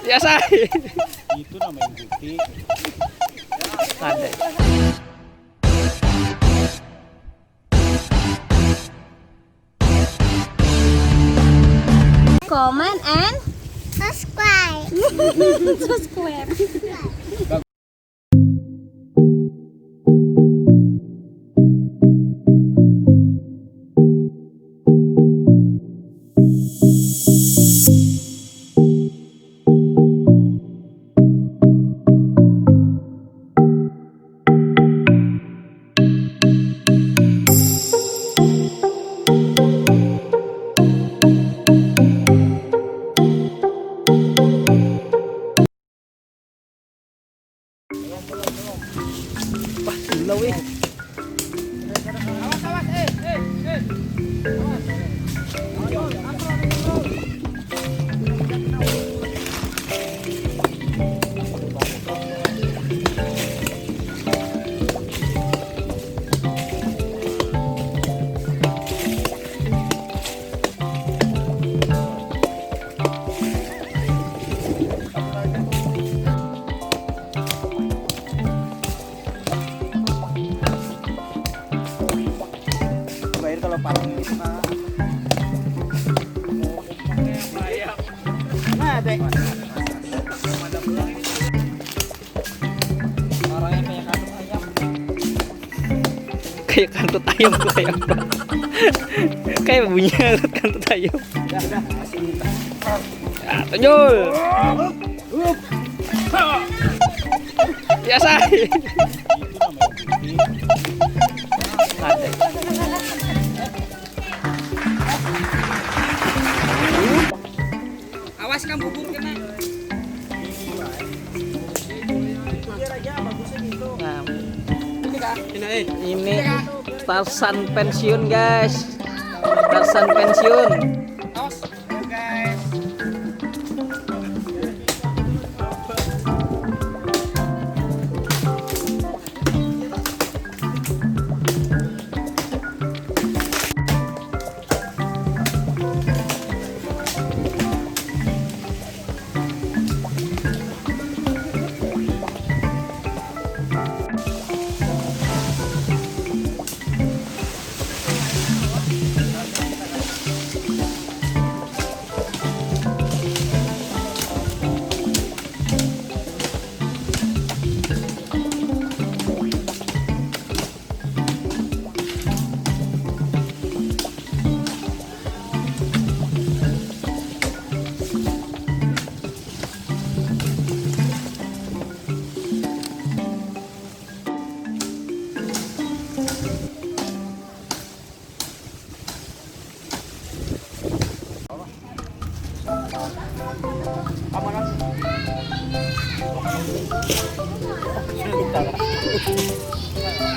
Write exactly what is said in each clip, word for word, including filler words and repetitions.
Biasa. Itu namanya bukti. Ada. Comment and subscribe. Subscribe. Wah, gila wih. Bayar kalau paling gitu, Pak. Nah, teh. Orangnya kayak kandung ayam. Kayak kantut ayam tuh, kayak apa? Kayak bunyinya kantut ayam. Udah, udah, kasih minta. Ya, tunjul. Biasa. Awas, kam bubur kena. Nah, ini Tarsan pensiun, guys. Tarsan pensiun. Awas, guys.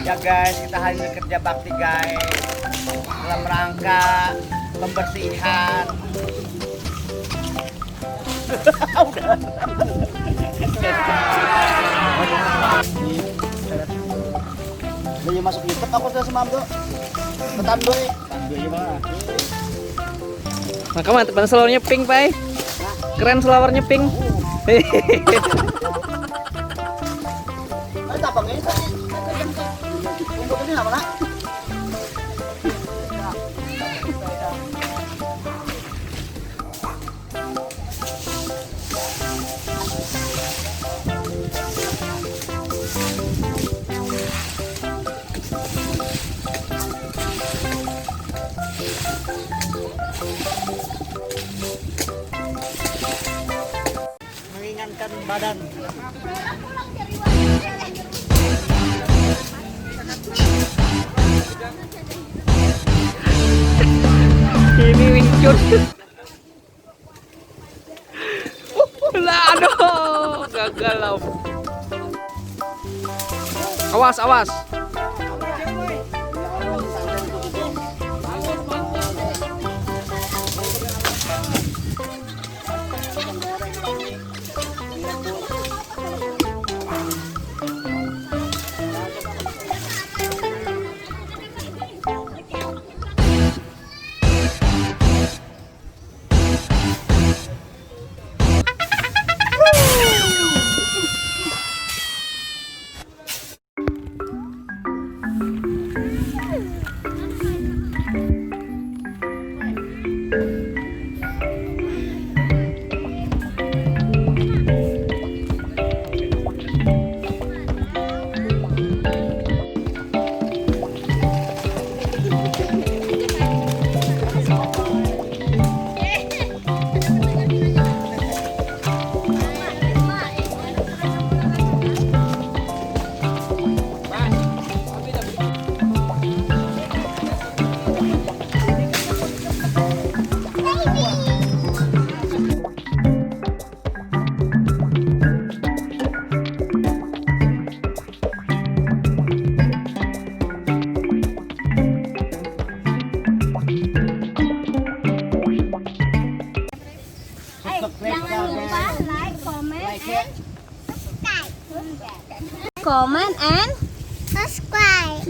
Ya guys, kita hari ini kerja bakti guys, dalam rangka pembersihan. Udah. Udah, ya, masuk YouTube aku sudah semam tuh. Ketan doi. Ketan doi, Bang. Maka mantep banget selawarnya pink, Pai. Keren selawarnya pink. Ada apa ini? Untuk ini apa, Nak? Mengingatkan badan. Ini Wing Chun. Lah, aduh, gagal lah. Awas, awas. Lupa like, comment, and subscribe. Comment and subscribe.